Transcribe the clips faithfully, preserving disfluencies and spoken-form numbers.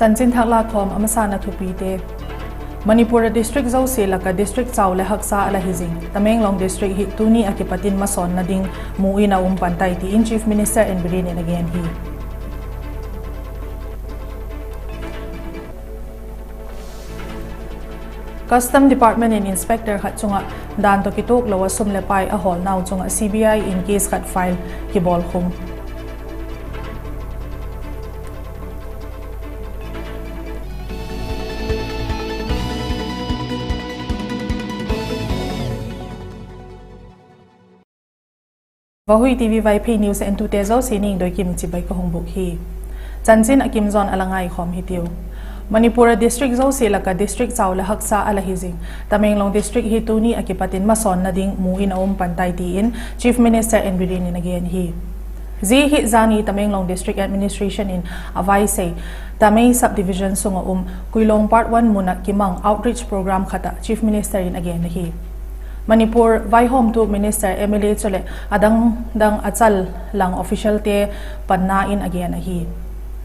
Chanchin thak lâkkhawm a masa'n a thupite. Manipur ah district zosia lak ah district chau leh haksa a la hi zing Tamenglong district hi tuni ah kipat in masawnna ding mu in a um pan tai ti in Chief Minister N. Biren in a gen hi. Custom Department in inspector khat chung ah dan tawh kituak lo ah sum leh pai a hawlnau chung ah C B I in case khat file kibawl khum. Vahui TV Vaiphei news entute zosia ningdoi kim chibai ka hung bûk hi. Chanchin a kim zaw'n a la ngaikhawm hitiu. Manipur ah district zosia lak ah district chau leh haksa a la hi zing Tamenglong district hi tuni ah kipat in masawnna ding mu in a um pan tai ti in Chief Minister N. Biren in a gen hi. Zia hi zani Tamenglong District Administration in a vaisei Tamei Subdivision sung ah um Kuilong Part One mun ah kimang outreach program khat ah Chief Minister in a gen ahi. Manipur vaihawmtu minister, M L A chuleh a dang dang a chal lang officialte panna in a gen ahi.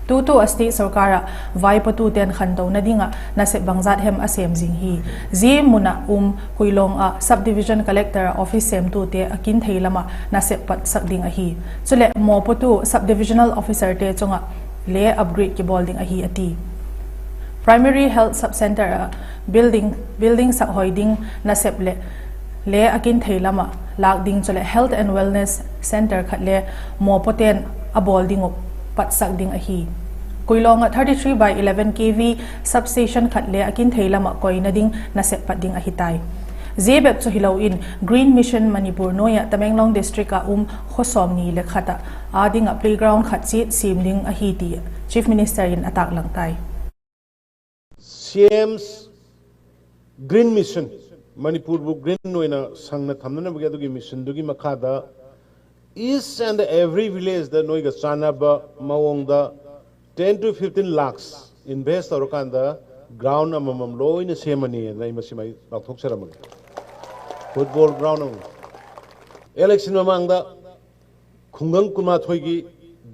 Tutu a state sorkar ah vaipatute'n khantona ding ah nasep bangzat hem a sêm zing hi. Zia mun ah um Kuilong ah Subdivision Collector office sêmtute a kin thei lam ah nasep patsak ding ahi. Chuleh mawpuatu Subdivisional Officerte chung ah le upgrade kibawl ding ahi a ti. Primary Health Sub Centre ah building, building sak hoi ding nasep leh le a kin thei lam ah lâk ding chuleh Health and Wellness Centre khat le mawpuate'n a bawl ding uh patsak ding ahi. Kuilong ah thirty-three by eleven K V substation khat le a kin thei lam ah koina ding nasep pat ding ahi tai. Zia bep chu hilo in Green Mission Manipur nuai ah Tamenglong District ah um khaw sawmni leh khat ah â ding ah playground khat chiat siam ding ahi ti Chief Minister in a tâklang tai. CM's Green Mission, ꯃꯅꯤꯄꯨꯔꯕꯨ green ꯑꯣꯏꯅ ꯁꯪꯅ ꯊꯝꯅꯅꯕꯒꯤ ꯑꯗꯨꯒꯤ missionꯗꯨꯒꯤ ꯃꯈꯥꯗ each and every villageꯇ ꯅꯣꯏꯒ ꯆꯥꯟꯅꯕ ꯃꯑꯣꯡꯗ ten to fifteen lakhs invest ꯇꯧꯔꯀꯥꯟꯗ ground ꯑꯃꯃꯝ ꯂꯣꯏꯅ ꯁꯦꯝꯃꯅꯤꯅ ꯑꯩ ꯃꯁꯤꯃ ꯑꯩ ꯂꯥꯎꯊꯣꯛꯆꯔꯝꯃꯒꯦ꯫ Football ground ꯑꯃꯃꯝ꯫ Election ꯃꯃꯥꯡꯗ ꯈꯨꯡꯒꯪ ꯀꯨꯟꯃꯥꯊꯣꯏꯒꯤ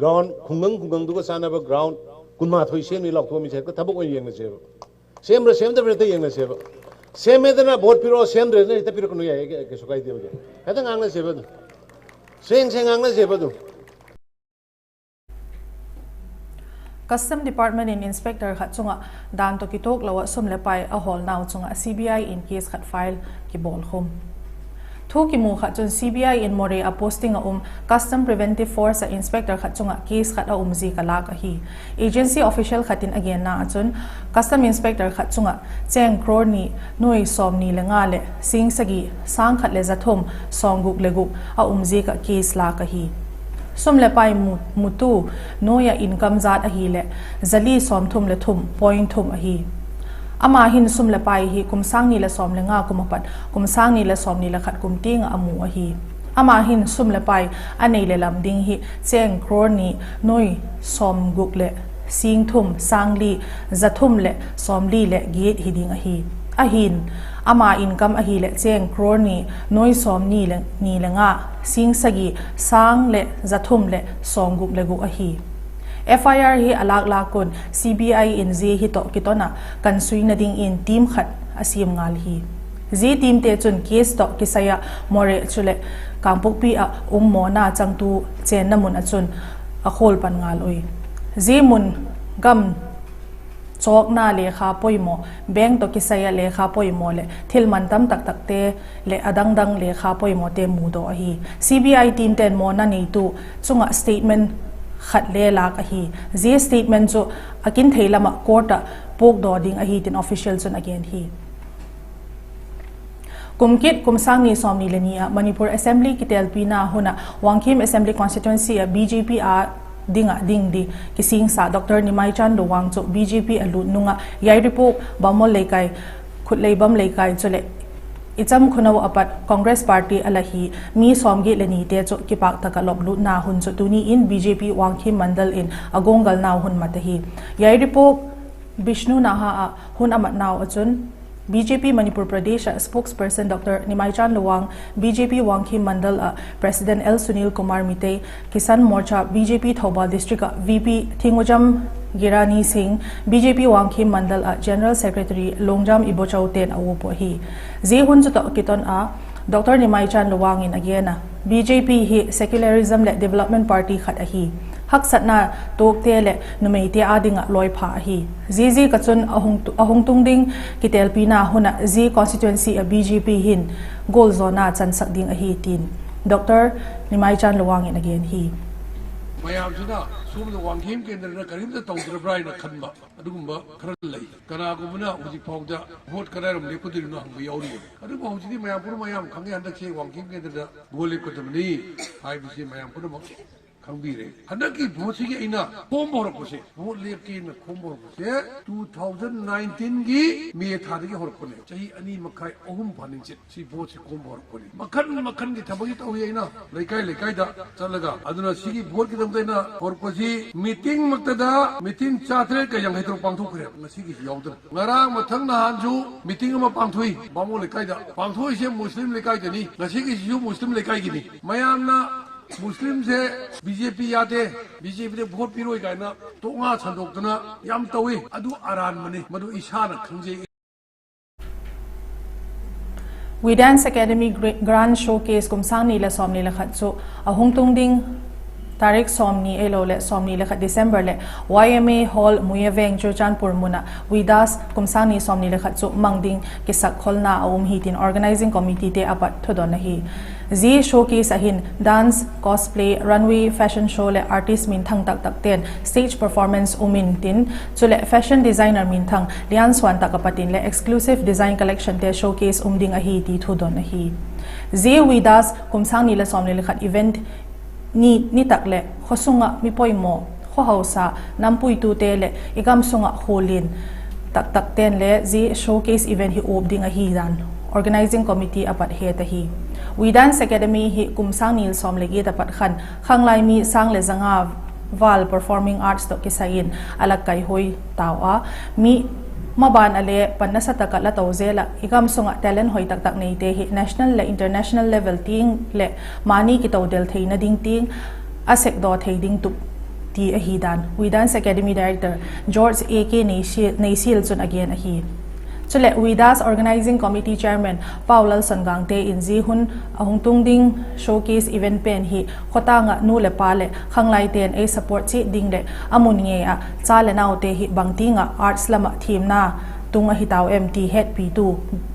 ground, ꯈꯨꯡꯒꯪ ꯈꯨꯡꯒꯪꯗꯨꯒ ꯆꯥꯟꯅꯕ ground ꯀꯨꯟꯃꯥꯊꯣꯏ ꯁꯦꯝꯅꯤ ꯂꯥꯎꯊꯣꯛꯑꯝꯃꯤꯁꯦ ꯍꯦꯛꯇ ꯊꯕꯛ ꯑꯣꯏꯅ ꯌꯦꯡꯅꯁꯦꯕ꯫ ꯁꯦꯝꯕ꯭ꯔꯥ ꯁꯦꯝꯗꯕ꯭ꯔꯥ ꯍꯦꯛꯇ ꯌꯦꯡꯅꯁꯦꯕ꯫ ꯁꯦꯝꯃꯦꯗꯅ vote ꯄꯤꯔꯛꯑꯣ, ꯁꯦꯝꯗ꯭ꯔꯦꯗꯅ ꯍꯦꯛꯇ ꯄꯤꯔꯛꯀꯅꯨ, ꯌꯥꯏ, ꯀꯩ-, ꯀꯩꯁꯨ ꯀꯥꯏꯗꯦꯕ ꯑꯗꯨ꯫ ꯍꯦꯛꯇ ꯉꯥꯡꯅꯁꯦꯕ ꯑꯗꯨ꯫ ꯁꯦꯡ ꯁꯦꯡ ꯉꯥꯡꯅꯁꯦꯕ ꯑꯗꯨ꯫ Custom Department in inspector khat chung ah dan tawh kituak lo ah sum leh pai a hawlnau chung ah CBI in case khat file kibawl khum. Thu kimu khat chun CBI in Moreh ah posting ah um Custom Preventive Force ah inspector khat chung ah case khat a um ziak a lâk ahi. Agency official khat in a genna ah chun, Custom inspector khat chung ah chêng crore ni, nuai sawmni le nga leh sîng sagi, sâng khat leh za thum, sawmguk leh guk a um ziak ah case lâk ahi. Sum leh pai mu-, mutu nuai ah income zat ahileh za li sawmthum leh thum point thum ahi. Ama hin sum leh pai hi kum sâng ni leh sawm le nga kum ah pat kum sâng ni leh sawmni leh khat kum tiang ah a mu ahi. Ama hin sum leh pai a nei leh lam ding hi chêng crore ni, nuai sawmguk leh sîng thum, sâng li, za thum leh sawmli leh giat hi ding ahi. Ahin, ama income ahileh chêng crore ni, nuai sawmni leh, ni le nga, sîng sagi, sâng leh za thum leh sawmguk leh guk ahi. FIR hi a lâk lâk un CBI in zia hi tawh kiton ah kansuina dingin team khat a siam ngal hi. Zia teamte chun case tawh kisai ah Moreh chuleh Kangpokpi ah um mawna changtu chênna mun ah chun a khual pan ngal ui. Zia mun gam chawkna lekha poimaw, bank tawh kisai ah lekha poimaw leh thil man tam tak takte leh a dang dang lekha poimawte mudaw ahi. CBI teamte'n mawna neitu chung ah statement khat le lâk ahi. Zia statement chu a kin thei lam ah court ah puakdaw ding ahi tin official chun a gen hi. Kum kit kum sâng ni sawmni le ni ah Manipur Assembly kitêlpina hun ah Wangkhim Assembly Constituency ah BJP â ding ah ding di kisingsa Dr. Nimaichan Lowang chu BJP a lût nung ah Yairipok, Bamol Leikai, Khutlei Bam Leikai chuleh Ichamkhunou a pat Congress Party a la hi mi sawmgiat leh nite chu kipâk tak ah loplûtna hun chu tuni in BJP Wangkhim Mandal in a guanggalnau hun mat ahi. Yairipok Bishnu Naha ah hun a matnau ah chun BJP Manipur Pradesh ah spokesperson Dr. Nimaichan Lowang, BJP Wangkhim Mandal ah President L. Sunil Kumar Meitei, Kisan Morcha BJP Thoubal District ah VP Thingujam Girani Singh, B J P Wangkhim Mandal ah General Secretary Longjam Ibochau te'n a uap uh ahi. Zia hun chu tawh kiton a, Dr Nimaichan Lawang in a gen a, B J P hi secularism leh development party khat ahi. Haksatna tuakte leh numeite â ding ah lawipha ahi. Ziaziak ah chun a hung tu-, a hung tung ding kitelpina hun ah zia constituency ah B J P hin gualzawna chansak ding ahi tin Dr Nimaichan Lawang in a gen hi. ꯃꯌꯥꯝꯁꯤꯅ ꯁꯣꯝꯗ ꯋꯥꯡꯈꯦꯝ ꯀꯦꯟꯗ꯭ꯔꯗ ꯀꯔꯤꯝꯇ ꯇꯧꯗ꯭ꯔꯕ꯭ꯔꯥ ꯍꯥꯏꯅ ꯈꯟꯕ ꯑꯗꯨꯒꯨꯝꯕ ꯈꯔ ꯂꯩ꯫ ꯀꯅꯥꯒꯨꯝꯕꯅ ꯍꯧꯖꯤꯛ ꯐꯥꯎꯗ ꯚꯣꯠ ꯀꯗꯥꯏꯔꯣꯝ ꯂꯦꯞꯀꯗꯣꯏꯅꯣ ꯍꯪꯕ ꯌꯥꯎꯔꯤꯕꯅꯤ꯫ ꯑꯗꯨꯕꯨ ꯍꯧꯖꯤꯛꯇꯤ ꯃꯌꯥꯝ ꯄꯨꯝꯅꯃꯛ ꯃꯌꯥꯝ ꯈꯪꯉꯦ, ꯍꯟꯗꯛꯁꯦ ꯋꯥꯡꯈꯦꯝ ꯀꯦꯟꯗ꯭ꯔꯗ ꯚꯣꯠ ꯂꯦꯞꯀꯗꯕꯅꯤ ꯍꯥꯏꯕꯁꯤ ꯃꯌꯥꯝ ꯄꯨꯝꯅꯃꯛ ꯈꯪꯕꯤꯔꯦ꯫ ꯍꯟꯗꯛꯀꯤ ꯚꯣꯠꯁꯤꯒꯤ ꯑꯩꯅ ꯈꯣꯝꯕ ꯍꯧꯔꯛꯄꯁꯦ, ꯚꯣꯠ ꯂꯦꯞꯀꯦꯅ ꯈꯣꯝꯕ ꯍꯧꯔꯛꯄꯁꯦ two thousand nineteen ꯒꯤ ꯃꯦ ꯊꯥꯗꯒꯤ ꯍꯧꯔꯛꯄꯅꯦ꯫ ꯆꯍꯤ ꯑꯅꯤ ꯃꯈꯥꯏ, ꯑꯍꯨꯝ ꯐꯥꯅꯤꯡꯆꯤꯠ ꯁꯤ ꯚꯣꯠꯁꯤ ꯈꯣꯝꯕ ꯍꯧꯔꯛꯄꯅꯤ꯫ ꯃꯈꯟ ꯃꯈꯟꯒꯤ ꯊꯕꯛꯁꯤ ꯇꯧꯏ ꯑꯩꯅ ꯂꯩꯀꯥꯏ ꯂꯩꯀꯥꯏꯗ ꯆꯠꯂꯒ꯫ ꯑꯗꯨꯅ ꯁꯤꯒꯤ ꯚꯣꯠꯀꯤꯗꯃꯛꯇ ꯑꯩꯅ ꯍꯧꯔꯛꯄꯁꯤ meeting ꯃꯛꯇꯗ meeting ꯆꯥꯇ꯭ꯔꯦꯠꯀ ꯌꯥꯡꯈꯩ ꯇꯔꯨꯛ ꯄꯥꯡꯊꯣꯛꯈ꯭ꯔꯦ, ꯉꯁꯤꯒꯤꯁꯤ ꯌꯥꯎꯗꯅ꯫ ꯉꯔꯥꯡ ꯃꯊꯪ ꯅꯍꯥꯟꯁꯨ meeting ꯑꯃ ꯄꯥꯡꯊꯣꯛꯏ ꯕꯥꯃꯣꯟ ꯂꯩꯀꯥꯏꯗ꯫ ꯄꯥꯡꯊꯣꯛꯏꯁꯦ ꯃꯨꯁꯂꯤꯝ ꯂꯩꯀꯥꯏꯗꯅꯤ, ꯉꯁꯤꯒꯤꯁꯤꯁꯨ ꯃꯨꯁꯂꯤꯝ ꯂꯩꯀꯥꯏꯒꯤꯅꯤ꯫ ꯃꯌꯥꯝꯅ ꯃꯨꯁꯂꯤꯝꯁꯦ ꯕꯤ ꯖꯦ ꯄꯤ ꯌꯥꯗꯦ, ꯕꯤ ꯖꯦ ꯄꯤꯗ ꯚꯣꯠ ꯄꯤꯔꯣꯏ ꯀꯥꯏꯅ ꯇꯣꯛꯉꯥ ꯁꯟꯗꯣꯛꯇꯅ ꯌꯥꯝ ꯇꯧꯏ꯫ ꯑꯗꯨ ꯑꯔꯥꯟꯕꯅꯤ, ꯃꯗꯨ ꯏꯁꯥꯅ ꯈꯪꯖꯩ꯫ We Dance Academy Gra-, Grand Showcase kum sâng ni leh sawmni leh khat chu a hung tung ding tarik sawmni ahiloleh sawmni leh khat December leh Y M A Hall, Muia Veng, Churachandpur mun ah We Dance kum sâng ni sawmni leh khat chu mang ding kisakkholna a um hi tin organizing committeete a pat thudon ahi. Zia showcase ah hin dance, cosplay, runway, fashion show leh artist minthang tak takte'n stage performance um intin, chuleh fashion designer minthang liansuan tak a pat in leh exclusive design collectionte showcase um ding ahi ti thudon ahi. Zia We Dance kum sâng ni leh sawmni leh khat event ni, ni tak leh khawsung ah mi poimaw, khawhausa, nampuitute leh i gam sung ah khuallian tak takte'n le zia showcase event hi uap ding ahi dan organizing committee a pat het ahi. We Dance Academy hi kum sâng ni leh sawm leh giat a pat khan khanglai mi sâng leh za nga val performing arts tawh kisai in a la kaihuai tau a, mi maban ah le pan nasa tak ah la to zel ah i gam sung ah talent hoi tak tak neite hi national leh international level tiang leh mani kitodel theina ding tiang a sekdaw thei ding tup ti ahi dan We Dance Academy Director George A K Neisial, Neisial chun a gen ahi. Chuleh We Dance Organizing Committee Chairman Pau Lalsongangte in zia hun a hung tung ding showcase event pen hi khawtâng ah nu leh pa leh khanglaite'n ei support chiat ding leh a mun ngei ah cha leh naute hi bangtiang ah arts lam ah thiamna tung ahi tau em ti hetpitu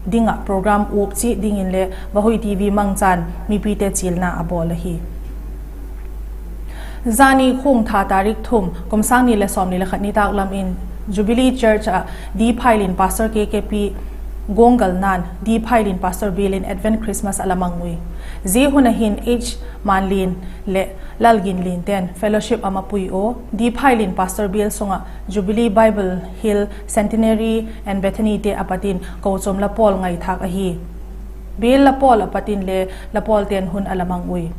ding ah program uap chiat dingin le Vahui T V mangchan mipite chialna a bawl ahi. Zani Khuangtha tarik thum, kum sâng ni leh sawmni leh khat nitâk lam in Jubilee Church ah D. Phailian Pastor K K P guanggalna'n D. Phailian Pastor Bial in Advent Christmas a la mang ui. Zia hun ah hin H. Manlian leh Lalginliante'n fellowship a mapui ua, D. Phailian Pastor Bial sung ah Jubilee, Bible Hill, Centenary and Bethanyte a pat in kochuam la pawl ngaithâk ahi. Bial la pawl a pat in le la pawlte'n hun a la mang ui.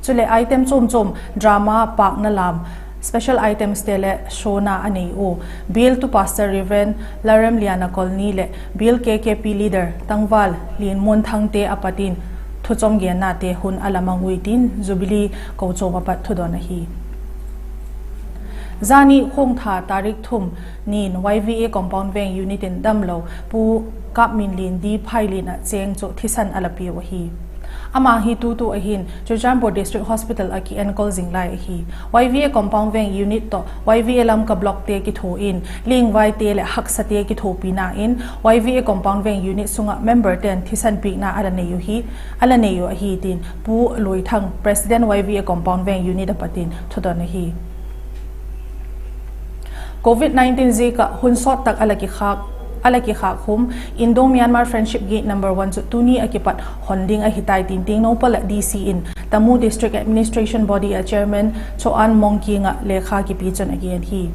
Chuleh item chuam chuam, drama, pâkna lam, special itemste leh showna a nei ua, Bial tu Pastor Reverend Laremliana Colney leh Bial K K P leader Tangval Lianmuanthangte a pat in thuchom gennate hun a la mang ui tin Jubilee kochuam a pat thudon ahi. Zani Khuangtha tarik thum nin Y V A Compound Veng Unit in damlo Pu Kapminlian D. Phailian ah chêng chu thisan a la piau ahi. Ama hi tutu ahin Churachandpur District Hospital ah ki enkol zing lai ahi. Y V A Compound Veng Unit tawh Y V A Lamka Blockte kithua in liangvaite leh haksate kithuapina in Y V A Compound Veng Unit sung ah memberte'n thisan piakna a la nei uh hi, a la nei uh ahi tin Pu Luithang, President Y V A Compound Veng Unit a pat in thudon ahi. Covid nineteen ziak ah hun sawt tak a la kikhâk, a la kikhâk khum Indo-Myanmar Friendship Gate number one chu tuni a kipat hon ding ahi tai tin Tengnoupal ah D C in Tamu District Administration Body ah Chairman Cho An Mong kiang ah lekha kipi chun a gen hi.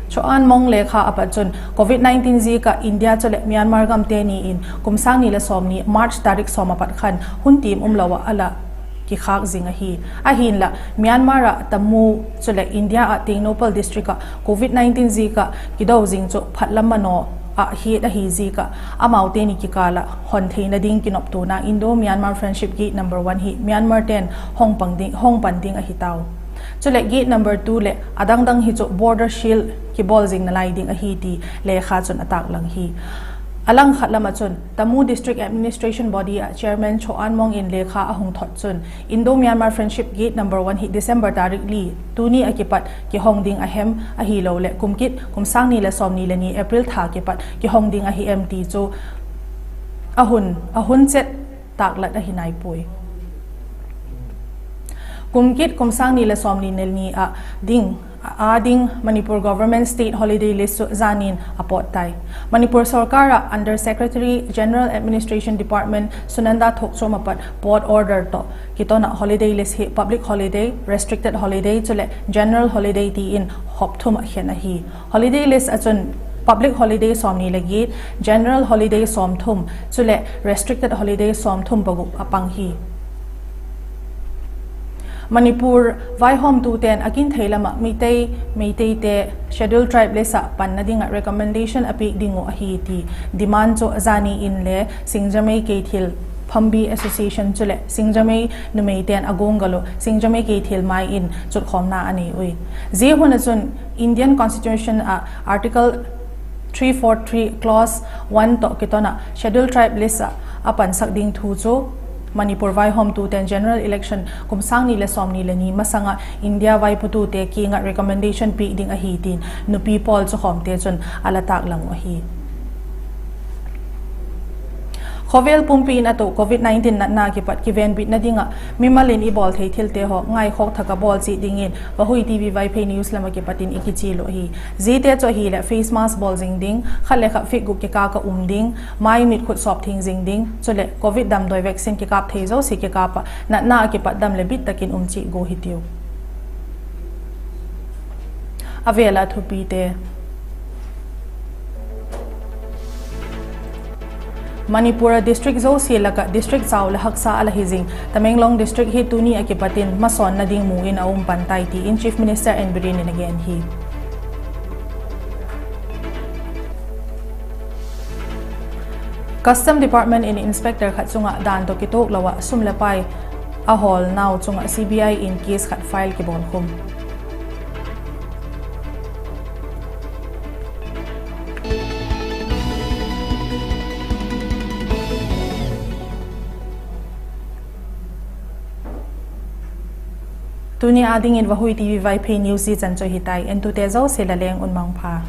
Cho An Mong lekha a pat chun Covid nineteen ziak ah India chuleh Myanmar gamte ni in kum sâng ni leh sawmni March tarik sawm a pat khan hun tiam umlo ah a la kikhâk zing ahi. Ahinla Myanmar ah Tamu chuleh India ah Tengnoupal District ah Covid nineteen ziak ah kido zing chu phatlam manaw ah hiat ahi ziak ah amaute ni kikâl ah hon theina ding kinoptuana Indo-Myanmar Friendship Gate number one hi Myanmarte'n hong pan ding, hong pan ding ahi tau. Chuleh gate number two leh a dang dang hi chu border seal kibawl zing nalai ding ahi ti lekha chun a tâklang hi. A langkhat lam ah chun Tamu District Administration Body ah Chairman Cho An Mong in lekha a hung thot chun, Indo-Myanmar Friendship Gate number one hi December tarik li, tuni ah kipat kihong ding a hem ahiloleh kum kit kum sâng ni leh sawmni le ni April tha kipat kihong ding ahi em ti chu a hun, a hun chet tâklat ahi nai puai. Kum kit kum sâng ni leh sawmni le ni ah ding, â ding Manipur Government State Holiday List chu zan in a pawt tai. Manipur sorkar ah Under Secretary General Administration Department Sunanda Thokchom ah pat pawt order tawh kiton ah holiday list hi public holiday, restricted holiday chuleh general holiday ti in hop thum ah khen ahi. Holiday list ah chun public holiday sawmni le giat, general holiday sawmthum, chuleh restricted holiday sawmthum pagup a pang hi. Manipur vaihawmtute'n a kin thei lam ah Meitei, Meiteite Scheduled Tribe list ah panna ding ah recommendation a piak ding uh ahi ti demand chu zani in le Singjamei Keithel Phambi Association chuleh Singjamei numeite'n a guanggal uh Singjamei Keithel mai in chutkhawmna a nei ui. Zia hun ah chun Indian Constitution ah Article three four three clause one tawh kiton ah Scheduled Tribe list ah a pansak ding thu chu Manipur vaihawmtute'n general election kum sâng ni leh sawmni le ni masang ah India vaiputute kiang ah recommendation piak ding ahi tin nupi pawl chu khawmte chun a la tâklang uh ahi. Khawvel pumpi in a to Covid nineteen natna kipat kivenbitna ding ah mimal in i bawl thei thilte haw ngaikhawk thak ah bawl chiat dingin Vahui TV Vaiphei News lam ah kipat in i kichial uh ahi. Ziate chu ahileh face mask bawl zing ding, khat le khat feet guk kikâl ah um ding, mai mit khut sawp thiang zing ding, chuleh Covid damdawi vaccine kikâp thei zosia kikâp ah natna ah kipat dam leh bit tak in um chiat gua hitiu. A vêl ah thupite. Manipur ah district zosia lak ah district chau leh haksa a la hi zing Tamenglong district hi tuni ah kipat in masawnna ding mu in a um pan tai ti in Chief Minister N. Biren in a gen hi. Custom Department in inspector khat chung ah dan tawh kituak lo ah sum leh pai a hawl nau chung ah CBI in case khat file kibawl khum. Tuni â dingin Vahui TV Vaiphei News zia chan chu hi tai, entute zosia la leng un mangpha.